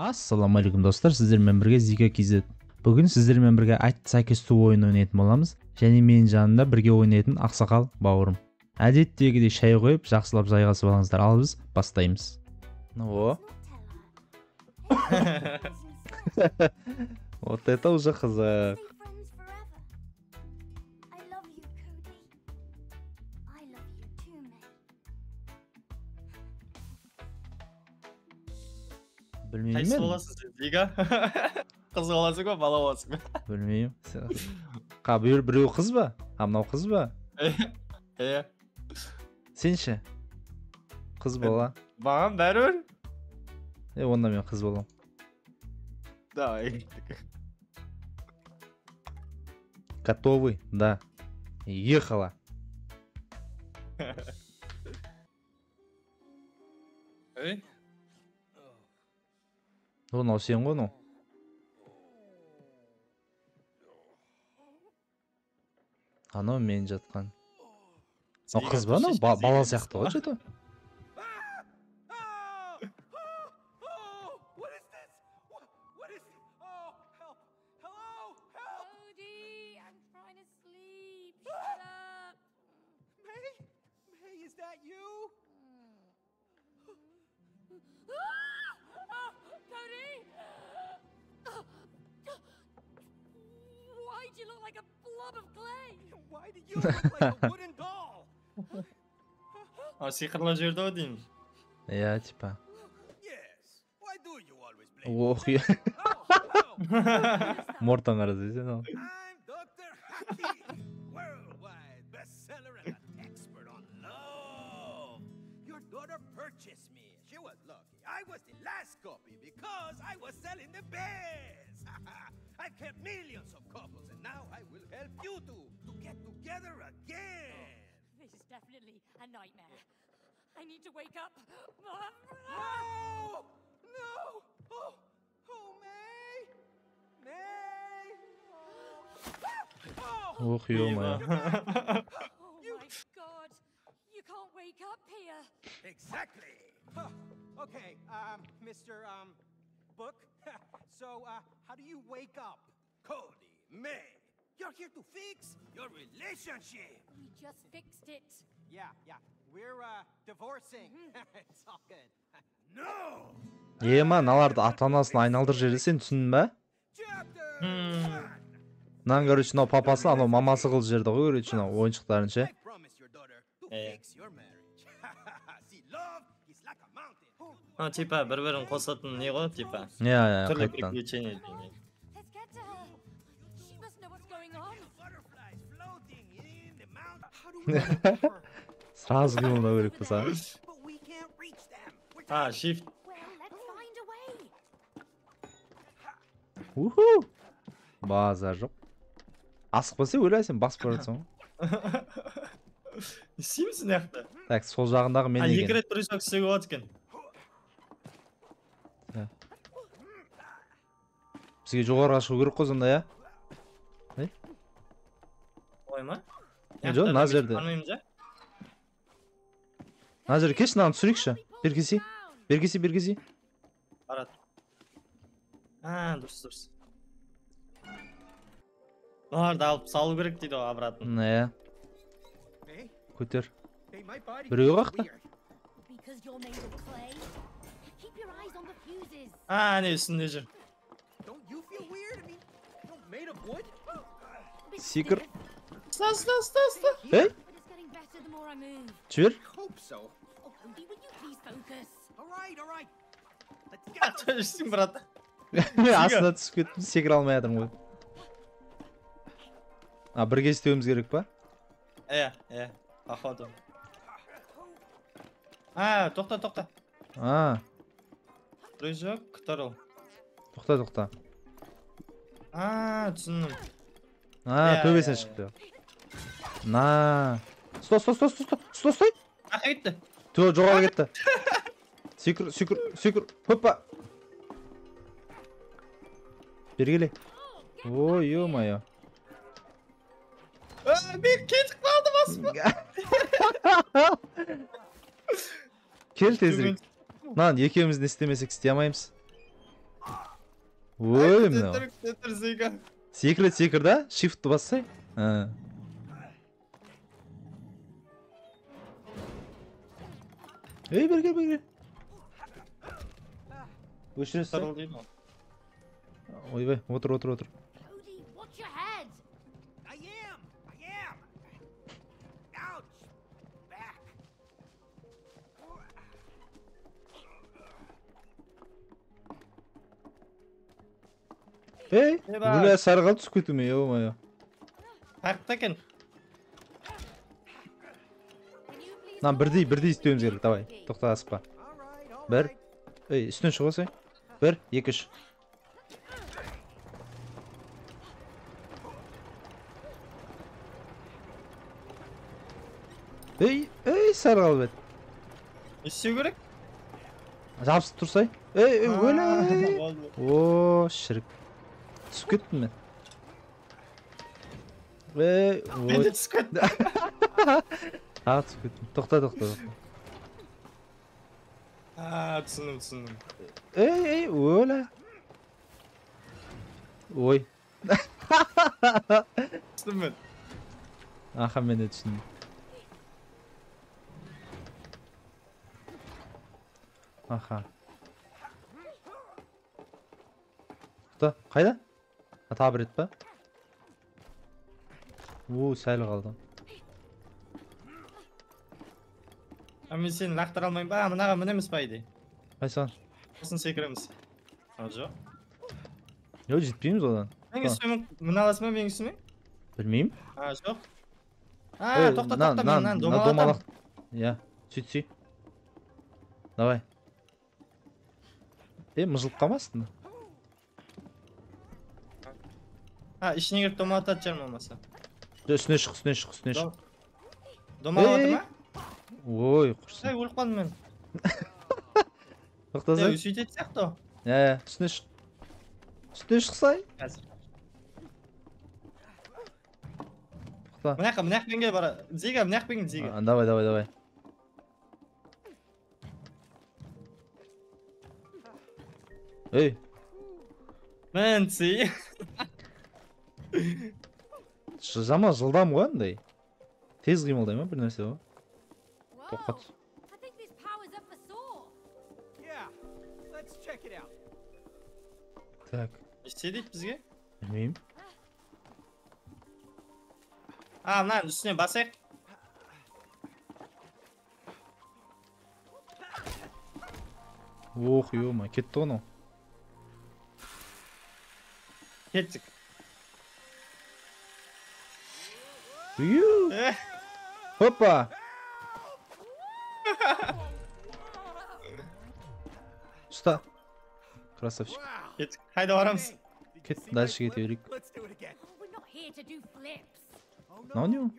Ассалаумағалейкум достар, сіздермен бірге Зика KZ. Бүгін сіздермен бірге айт сәйкесту ойын ойнайтын боламыз. Және менің жанымда бірге ойнайтын ақсақал бауырым. Әдеттегідей шай қойып, жақсылап жайғасып алыңыздар. Ал біз бастаймыз. О. Вот это уже қызық. Білмеймін. Қайсы боласың сен, Зига? Қыз боласың ба, бала боласың ба? Білмеймін. Қа, біреу қыз ба? А, мынау қыз ба? Иә. Сен ше? Қыз бала. Маған бәрібір. Онда мен қыз боламын. Давай. Готовы? Да. Ехала. Эй? Мынау сен ғой, мынау. Анау мен жатқан. Мынау қыз ба, анау? Бала сияқты ғой, что-то. А, сиқырлап жіберді ғой деймін. Иә, типа. Ох, мортан қараса сен ал. I've kept millions of couples, and now I will help you two to get together again. This is definitely a nightmare. I need to wake up. No! No! Oh, oh, May! May! Oh, ё-моё. Oh my God. You can't wake up here. Exactly. Okay, Mr. Book. So, how do you wake up? Cody, May, you're here to fix your relationship. We just fixed it. Yeah, yeah. We're divorcing. It's all good. No. Ема, мыналарды ата-анасын айналдырып жіберді, сен түсіндің ба? Мынаның, короче, мынау папасы, анау мамасы қылып жіберді ғой, короче, мынау ойыншықтарын ше. А, типа, бір-бірін қосатын не ғой, типа. Иә, иә, түрлі қайтадан. Приключения деген. Сразу қимылдау керек болса. А, shift. Уху! Базар жоқ. Асықпаса өлесің, басып бара жатсың ғой. Не істейміз мына жақта? Так, сол жағындағы мен А, деген. екі рет прыжок істеуге болады екен. Бізге жоғарыға шығу керек қой сонда, иә? Ой ма? Жоқ, мына жерде. Бармаймыз, ә? Мына жерге келші, мынаны түсірейікші. Бері келсей. Бері келсей, бері келсей. Барады. А, дұрыс, дұрыс. Мыналарды алып салу керек дейді ғой обратно. Иә. Көтер. Біреуі қақты. А, әне үстінде жүр. Секір. Ұста, ұста, ұста, ұста. Ей? Жібер. Жүрсің, брат. Астына түсіп кеттім, секіре алмай жатырмын ғой. А, бірге істеуіміз керек па? Иә, иә, походу. А, тоқта, тоқта. А. Прыжок, құтырыл. Тоқта, тоқта. А, түсіндім. А, төбесіне шықты. На. Стой, стой, стой, стой, стой, стой. Ақ кетті. Жоғары кетті. Секір, секір, секір. Хоппа. Бері келе. Ой, ё-моё. Мен кетіп қалдым аспан. Кел тезірек. Мынаны екеуміз не істемесек істей алмаймыз. Ой, мынау. Тұр, Зига. Секір, секір да, shift'ті бассай. Ей, бері кел, бері кел. Өшіре сай. Ойбай, отыр, отыр, отыр. Ей, бля, сарыға түсіп кеттім, ё-моё. Қаяқта екен? Мына бірдей, бірдей істеуіміз керек, давай. Тоқта, асықпа. Бір. Ей, үстінен шығып алсай. 1, 2, 3. Ей, ей, сары қалып еді. Не істеу керек? Жабысып тұрсай. Ей, ей, өле. О, шірік. Түсіп кеттім мен. Ей, мен де түсіп кеттім. А, түсіп кеттім. Тоқта, тоқта, тоқта. А, түсіндім, түсіндім. Ей, ей, өле. Ой. Түсіндім мен. Аха, мен де түсіндім. Аха. Тоқта, қайда? Тағы бір рет па? О, сәл қалды. А мен сені лақтыра алмаймын ба? Мынаға мінеміз ба идей? Қайсыған? Сосын секіреміз. А, жоқ. Жоқ, жетпейміз одан. Менің үстіме міне аласың ба, менің үстіме? Білмеймін. А, жоқ. А, тоқта, тоқта, мен мынаны домалатамын. Иә, сөйтсей. Давай. Е, мыжылып қалмасын. А, ішіне кіріп домалататын шығармын болмаса. Жоқ, үстіне шық, үстіне шық, үстіне шық. Домалап жатыр ма? Ой, құрсын. Ей, өліп қалдым мен. Тоқтасай. Ей, сөйтетін сияқты ғой. Иә, үстіне шық. Үстіне шықсай. Қазір. Тоқта. Мына жаққа, мына жақпен кел бара. Зига, мына жақпен кел, Зига. Давай, давай, давай. Ей. Мэнси. Жаман жылдам ғой андай. Тез қимылдай ма бір нәрсе ғой. Тоқат. Так. Не істе дейді бізге? Білмеймін. А, мынаның үстіне басайық. Ох, ё-ма, кетті ғой анау. Кеттік. Хопа! Ұста. Красавчик. Кеттік. Қайда барамыз? Кет, дальше кете берейік. Мынау не ол?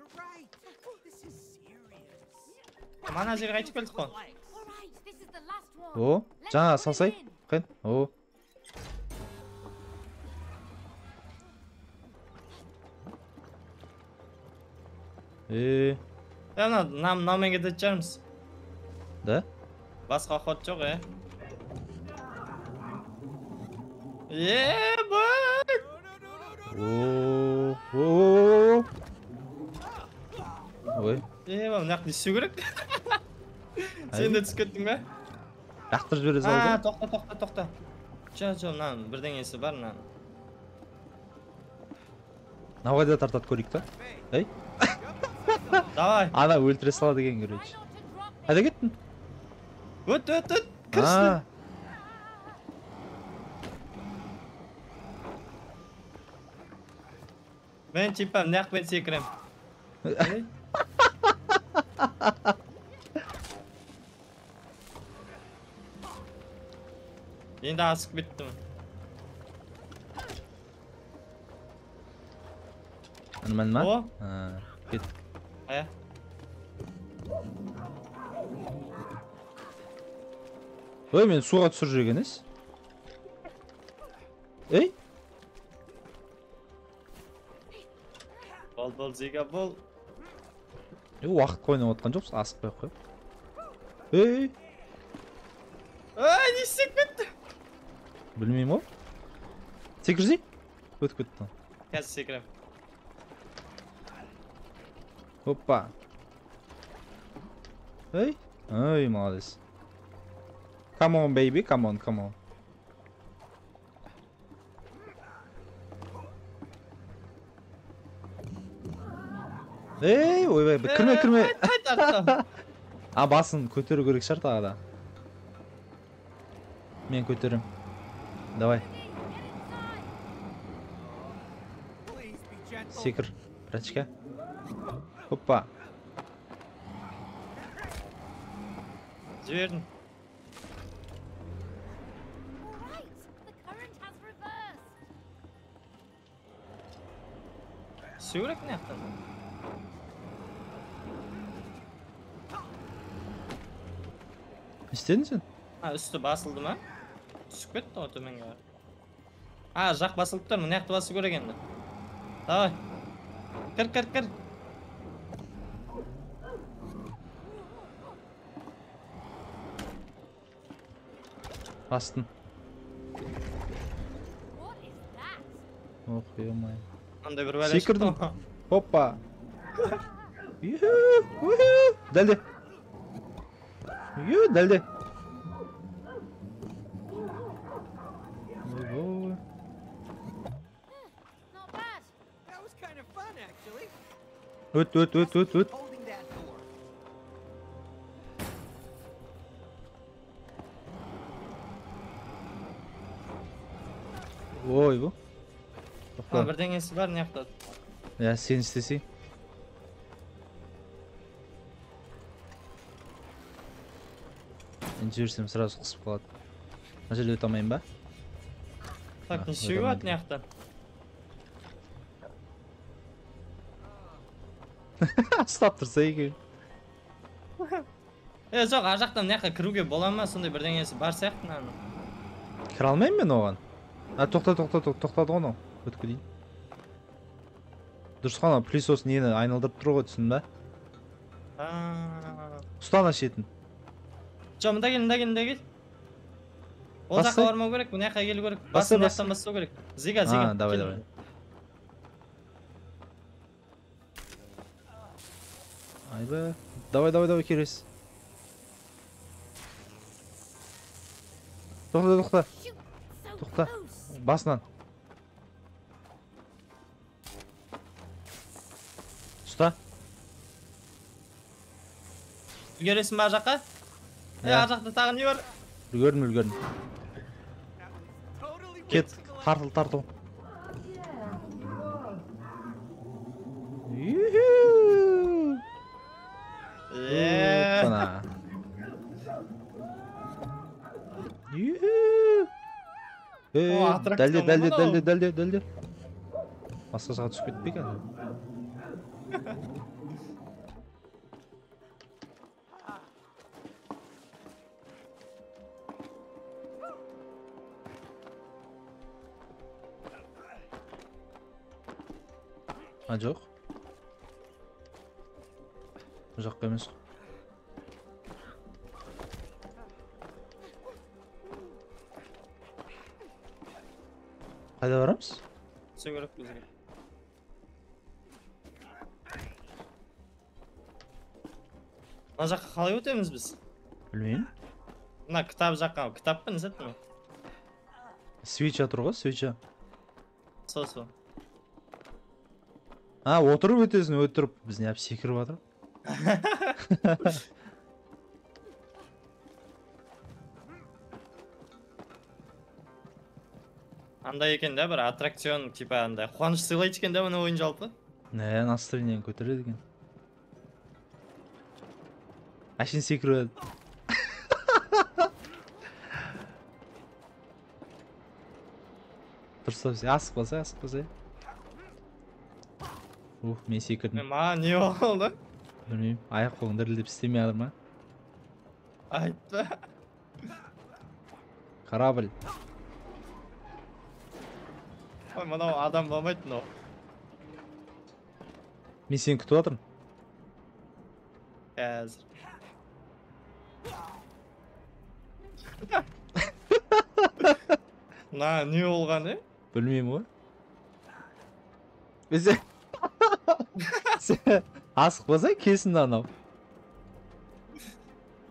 Мана жерге қайтып келдік қой. О, жаңа салсай. Қайын. О. Е. Ана, мынаумен кететін шығармыз. Да? Басқа ход жоқ, е. Е, бай! О, о, ой. Е, мына жақта не істеу керек? Сен де түсіп кеттің бе? Лақтырып жібере салды. А, тоқта, тоқта, тоқта. Жоқ, жоқ, мынаның бірдеңесі бар, мынаның. Мынау қайда тартады көрейік та? Ей. Давай. Ана өлтіре салады екен, короче. Қайда кеттің? Өт, өт, өт. Кірші. Мен типа мына жақпен секірем. Енді асып кеттім. Нормально ма? О. Кеттік. Ая. Ой, мен суға түсіріп жүрген ес. Ей? Бол, бол, Зига, бол. Уақыт ойнап отқан жоқпыз, асықпай ақ қой. Ей! Ай, не істеп кетті? Білмеймін ғой. Секірсей? Өтіп кетті. Қазір секірем. Опа. Ей, ой, молодец. Come on, baby, come on, come on. Ей, ойбай, кірме, кірме. А, басын көтеру керек шығар тағы да. Мен көтерем. Давай. Секір, братишка. Опа. Жібердім. Түсу керек мына жақтан. Не істедің сен? А, үсті басылды ма? Түсіп кетті ғой төменге қарай. А, жақ басылып тұр, мына жақты басу керек енді. Давай. Кір, кір, кір. Бастым. Ох, ё-моё. Андай бір бәле. Секірдім. Опа. Дәлде. Ю, дәлде. Өт, өт, өт, өт, өт. Ой, бұл. А, бірдеңесі бар, не ақтады. Я, сен істесей. Енді жіберсем сразу қысып қалады. Мына жерде өте алмаймын ба? Так, не істеуге болады мына жақта? Ұстап тұрса екен. Е, жоқ, ар жақтан мына жаққа кіруге бола ма? Сондай бірдеңесі бар сияқты мынаның. Кіре алмаймын мен оған. А, тоқта, тоқта, тоқтады ғой анау. Өтіп кетейін. Дұрыс қой, анау пылесос нені айналдырып тұр ғой, түсіндің ба? Ұста ана шетін. Жоқ, мында кел, мында кел, мында кел. Ол жаққа бармау керек, мына жаққа келу керек. Басын мына жақтан бастау керек. Зига, зига. А, давай, давай. Айбай. Давай, давай, давай, келесі. Тоқта, тоқта. Тоқта. Басынан. Ұста. Үлгересің ба ар жаққа? Е, ар жақта тағы не бар? Үлгердім, үлгердім. Кет, тартыл, тартыл. Опана. Дәлде, дәлде, дәлде, дәлде, дәлде. Басқа жаққа түсіп кетпей екен. А, жоқ. Бұл жаққа емес. Қайда барамыз? Түсу керек бізге. Мына жаққа қалай өтеміз біз? Білмеймін. Мына кітап жаққа, кітап па, не зат мынау? Свеча тұр ғой, свеча. Сол, сол. А, отырып өтесің, өтіріп. Біз неғып секіріп жатырмыз? Андай екен да, бір аттракцион, типа андай қуаныш сыйлайды екен да мына ойын жалпы. Не, настроениені көтереді екен. Әшейін секіріп. Дұрыстап, асықпаса, асықпаса. Ух, мен секірдім. Маған не болды? Білмеймін, аяқ қолың дірілдеп істемей жатыр ма? Айтпа. Корабль. Ой, мынау адам болмайды мынау. Мен сені күтіп жатырмын. Қазір. Мына не болған, е? Білмеймін ғой. Сен асықпасаң келсін анау.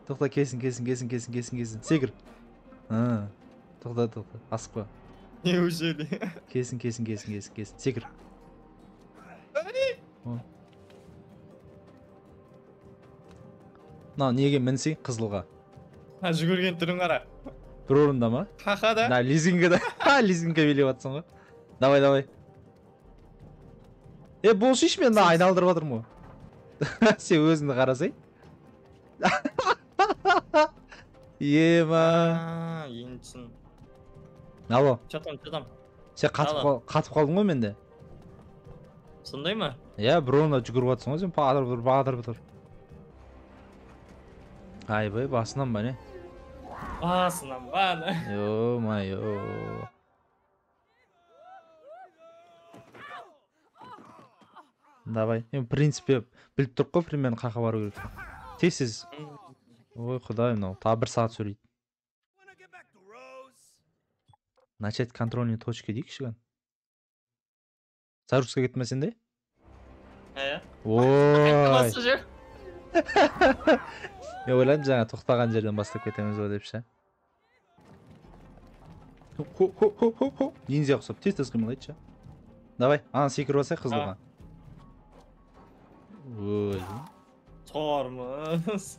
Тоқта, келсін, келсін, келсін, келсін, келсін, келсін. Секір. Тоқта, тоқта, асықпа. Неужели? Келсін, келсін, келсін, келсін, келсін. Секір. Мынау неге мінсең қызылға? Ha, жүгірген түрін қара. Бір орында ма? Ха-ха да. Да, лизинга да. Лизинга билеп жатсың ғой. Давай, давай. Е, болшы мен мына айналдырып жатырмын ғой. Сен өзіңді қарасай. Ема. Енді түсін. Алло. Жатам, жатам. Сен қатып қалдың ғой менде. Сондай ма? Иә, бір орында жүгіріп жатсың ғой сен, бағдыр бағдыр тұр. Айбай, басынан ба не? Басынан ба не? Ё-моё. Давай. Енді, в принципе, біліп тұрып қой, примерно қақа бару керек. Тез-тез. Ой, құдай, мынау тағы бір сағат сөйлейді. Начать контрольные точки дейікші кән. Загрузка кетті ме сенде? Ә. Ой. Мен ойладым жаңа тоқтаған жерден бастап кетеміз ғой деп ше. Хо-хо-хо-хо. Ниндзя ұқсап тез-тез қимылдайды ше. Давай, ана секіріп алсай қызылға. Ой. Тормоз.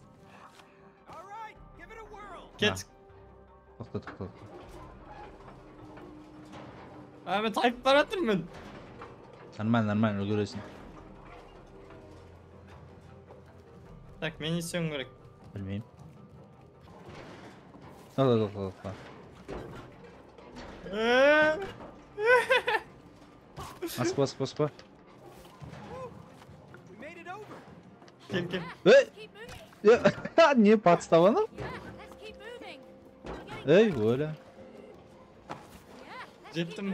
Кеттік. Тоқта, тоқта. А, мен тайып бара жатырмын. Нормально, нормально, үлгересің. Так, мен не істеуім керек? Білмеймін. Тоқта, тоқта, тоқта. Асықпа, асықпа, асықпа. Кел, кел. Ей! Не подстава анау? Ей, Оля. Жеттім.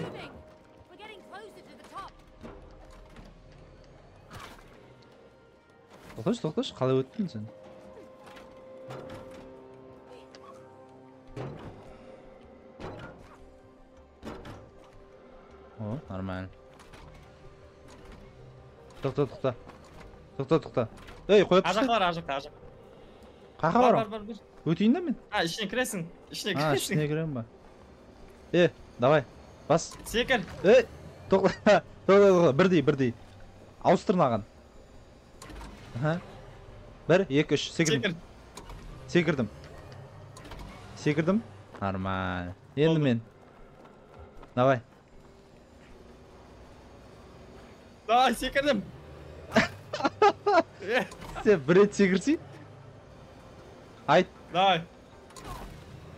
Тоқташы, тоқташы, қалай өттің сен? О, нормально. Тоқта, тоқта. Тоқта, тоқта. Ей, қоя Ар жаққа бар, ар жаққа, ар жаққа. Қақа Бар, барам? бар, бар. Өтейін да мен? А, ішіне кіресің. Ішіне А, кіресің. ішіне кіремін ба? Е, давай, бас. Секір. Ей, тоқта, тоқта, тоқта, бірдей, бірдей. Ауыстыр маған. Аха. 1, 2, 3, секірдім. Секір. Секірдім. Секірдім. Нормально. Енді Болды. мен. Давай. Давай, секірдім. Сен бір рет секірсей. Айт. Давай.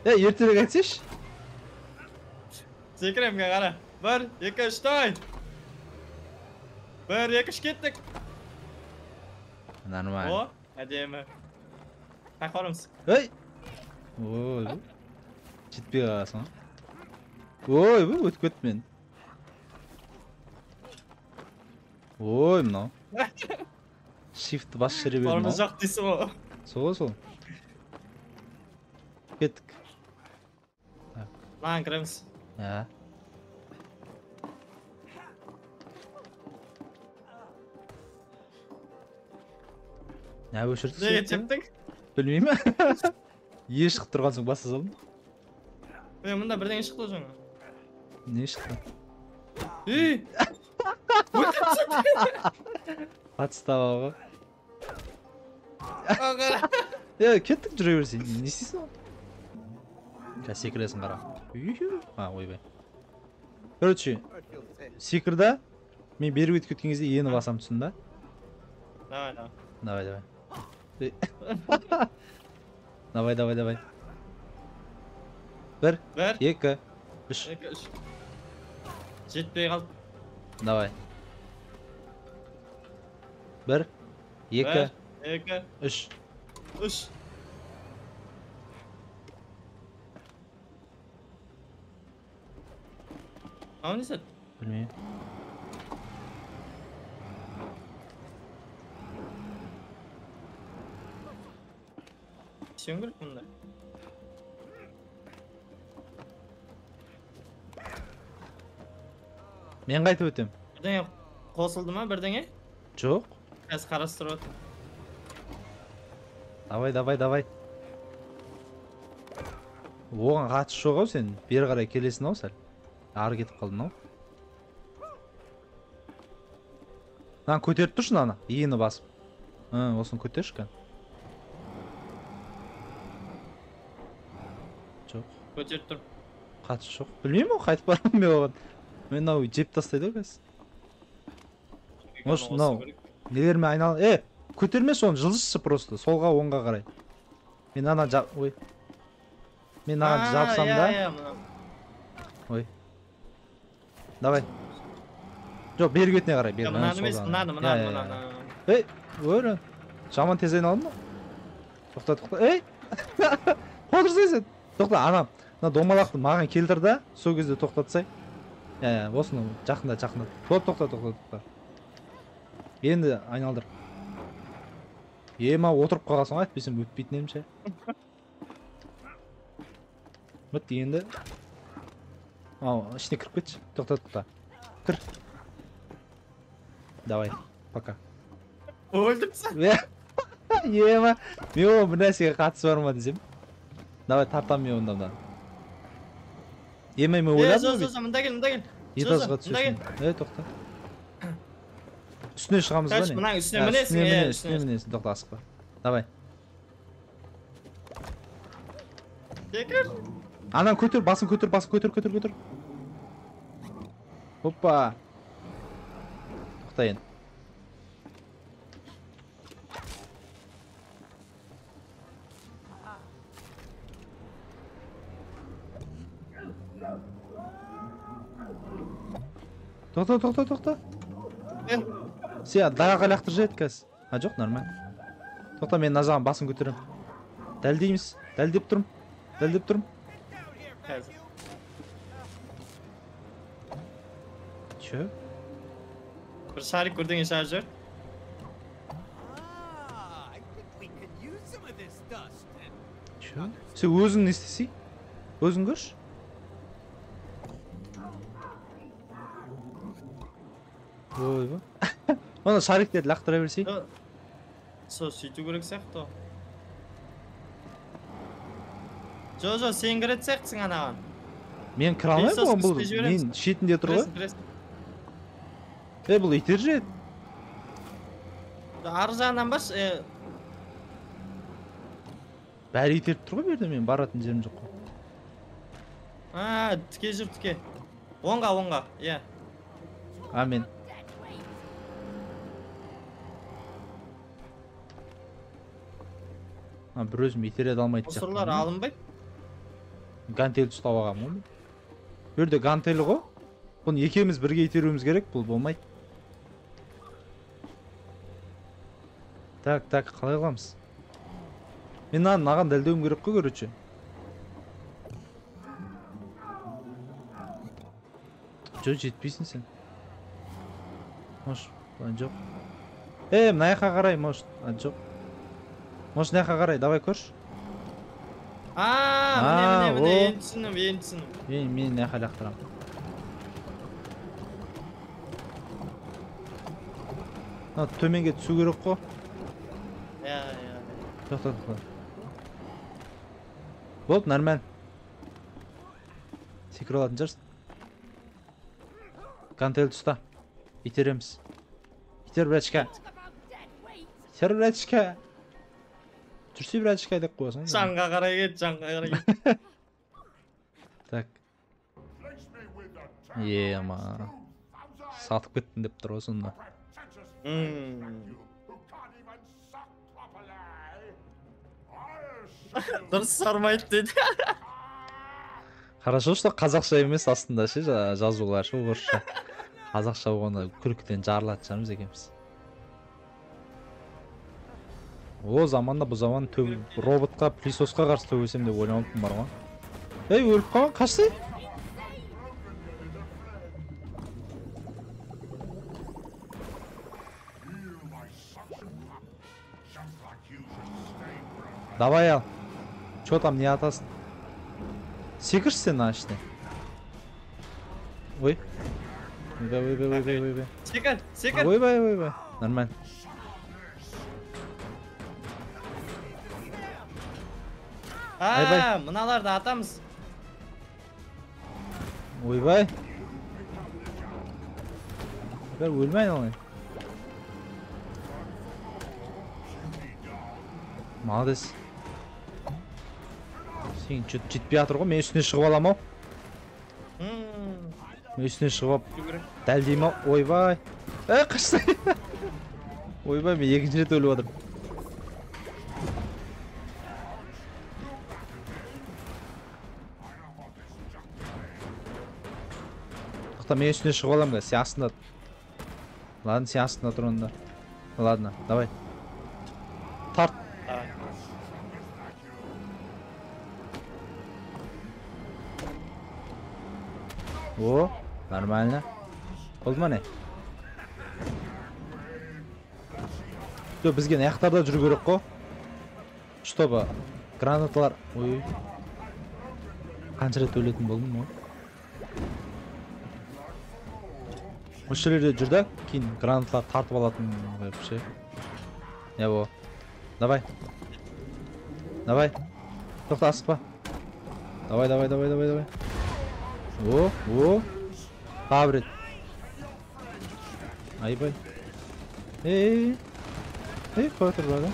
Е, ертерек айтсайшы. Секіремін, қара. 1, 2, 3, давай. 1, 2, 3, кеттік. Нормально. О, әдемі. Қайда барамыз? Ей! Ой, жетпей қаласың ғой. Ой, бұл өтіп кетті мен. Ой, мынау. Shift бас жүре бердім. Барымыз жоқ дейсің ғой. Сол, сол. Кеттік. Маған кіреміз. Ә. Не өшірді? Неге тептің? Білмеймін. Е шығып тұрған соң баса салдым. Е, мында бірдеңе шықты ғой жаңа. Не шықты? Ей! Подстава ғой. Қара. Е, кеттік, жүре берсей. Не істейсің ол? Қазір секіресің, қара. А, ойбай. Короче, секір да, мен бері өтіп кеткен кезде ені басам, түсін да? Давай, давай. Давай, давай. Давай, давай, давай. 1, 2, 3. 2, 3. Жетпей қалды. Давай. 1, 2, 2, 3. 3. Мынау не зат? Білмеймін. Сен керек мұнда. Мен қайтып өтем. Бірдеңе қосылды ма, бірдеңе? Жоқ. Қазір қарастырып отыр. Давай, давай, давай. Оған қатысы жоқ ау сен. Бері қарай келесің ау сәл. Ары кетіп қалдың ау. Мынаны көтеріп тұршы мынаны, иені басып. Осыны көтерші кән. Жоқ. Көтеріп тұр. Қатысы жоқ. Білмеймін ғой, қайтып барамын мен оған. Мен мынау жеп тастайды ғой қазір. Может, мынау нелермен айнал... Көтермеші оны, жылжытшы просто, солға, оңға қарай. Мен ана ой. Мен ана жапсам да. Ой. Давай. Жоқ, бергі бетіне қарай, бері. Мынаны емес, мынаны, мынаны, мынаны. Ей, ой, жаман тез айналдым ба? Тоқта, тоқта. Ей! Отырсай сен. Тоқта, ана, мына домалақты маған келтір да, сол кезде тоқтатсай. Иә, осыны жақында, жақында. Тоқта, тоқта, тоқта. Енді айналдыр. Ема, отырып қалғансың ғой, әйтпесем өтпейтін едім ше. Бітті енді. Ау, ішіне кіріп кетші. Тоқта, тоқта. Кір. Давай, пока. Өлтіріп тастады. Ема, мен оған бір нәрсеге қатысы бар ма десем. Давай, тартамын мен онда мынаны. Ема, мен ойладым ғой. Жоқ, мында кел, мында кел. Этажға түсесің. Тоқта. Үстіне шығамыз ба не? Мынаның үстіне мінесің, үстіне мінесің. Тоқта, асықпа. Давай. Секір. Ананы көтер, басын көтер, басын көтер, көтер, көтер. Опа. Тоқта енді. Тоқта, тоқта, тоқта. Сен даяға лақтырып жіберді қазір. А, жоқ, нормально. Тоқта, мен мына жағын басын көтеремін. Дәлдейміз. Дәлдеп тұрмын. Дәлдеп тұрмын. Че? Бір шарик бірдеңе шығарып жібер. Че? Сен өзің не істесей? Өзің көрші. Ойбай. Оны шариктерді лақтыра берсей. Сол сөйту керек сияқты. Жо, жо, сен кіретін сияқтысың анаған. Мен кіре алмаймын оған, бұл мен шетінде тұр ғой. Бұл итер жеді. Ар жағынан баршы. Бәрі итеріп тұр ғой бұл жерде, мен баратын жерім жоқ қой. Тіке жүр, тіке. Оңға, оңға, иә. А, мен. Бір өзім итере алмайтын сияқты. Осырлар алынбайды. Гантель ұстап алғанмын ғой мен. Бұл жерде гантель ғой. Бұны екеуміз бірге итеруіміз керек, бұл болмайды. Так, так, қалай қыламыз? Мен мынаған дәлдеуім керек қой, короче. Жоқ, жетпейсің сен. Может, жоқ. Мына жаққа қарай, может, жоқ. Может, мына жаққа қарай, давай көрші. Міне, міне, міне, енді түсіндім, енді түсіндім. Мен мына жаққа лақтырамын. Мына төменге түсу керек қой. Иә, иә. Тоқта, тоқта. Болды, нормально. Секіре алатын шығарсың. Гантель ұста. Итереміз. Итер, братишка. Итер, братишка. Жүрсе, братишка деп қоясың. Жанға қарай кет, жанға қарай кет. Так. Ема. Сатып кеттім деп тұр ғой сонда. Дұрыс сармайды дейді. Хорошо, что қазақша емес астында ше жазулар ше орысша. Қазақша болғанда күлкіден жарылатын шығармыз екенбіз. О заманда бұл заман роботқа, пылесосқа қарсы төбелесем деп ойламаппын бар ғой. Ей, өліп қалған, қашты. Давай ал. Че там, не атасың? Секірші сен мына ішіне. Ой. Ойбай, ойбай, ойбай, ойбай. Секір, секір. Ойбай, ойбай. Нормально. А, мыналарды атамыз. Ойбай. Бәрі өлмей айналайын. Молодец. Сен чё-то жетпей жатыр ғой, мен үстіне шығып алам ау. Мен үстіне шығып алып дәлдеймін ау. Ойбай. Ей, қашсай. Ойбай, мен екінші рет өліп жатырмын. Тоқта, мен үстіне шығып аламын қазір, сен астында. Ладно, сен астында тұр онда. Ладно, давай. Тарт. О, нормально. Болды ма не? Жоқ, бізге аяқтарда жүру керек қой. Чтобы гранаталар... Ой. Қанша рет өлетін болдым ғой. Осы жерлерде жүр да, кейін гранаталар тартып алатын вообще. Не о. Давай. Давай. Тоқта, асықпа. Давай, давай, давай, давай, давай. О, о. Тағы бір рет. Айбай. Ей, ей, қоя тұр бәрі.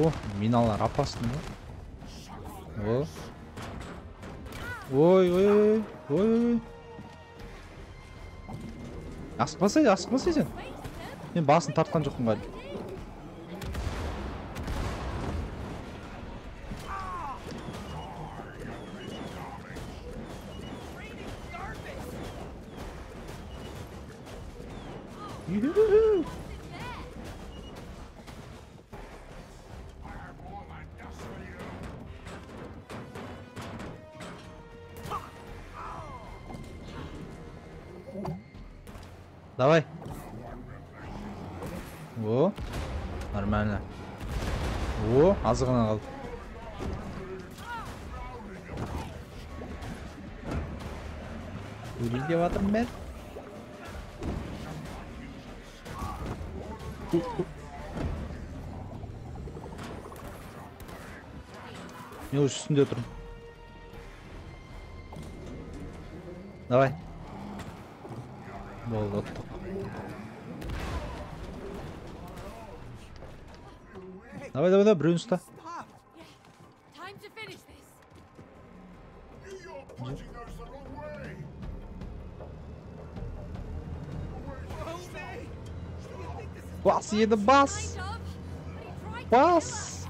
О, миналар опасный. О. Ой, ой, ой, ой, ой. Асықпасай, асықпасай сен. Мен басын тартқан жоқпын ғалиб. Давай. О, нормально. О, аз ғана қалды. Өлейін деп жатырмын мен. Мен уже үстінде тұрмын. Давай. Болды, ұттық. Давай, давай, давай, біреуін ұста. Бас еді, бас! Бас!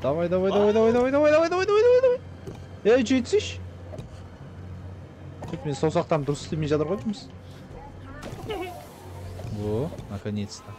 Давай, давай, давай, давай, давай, давай, давай, давай, давай, давай. Ей, жетсейші. Чуть мен саусақтарым дұрыс істемей жатыр ғой дейміз. О, наконец-то.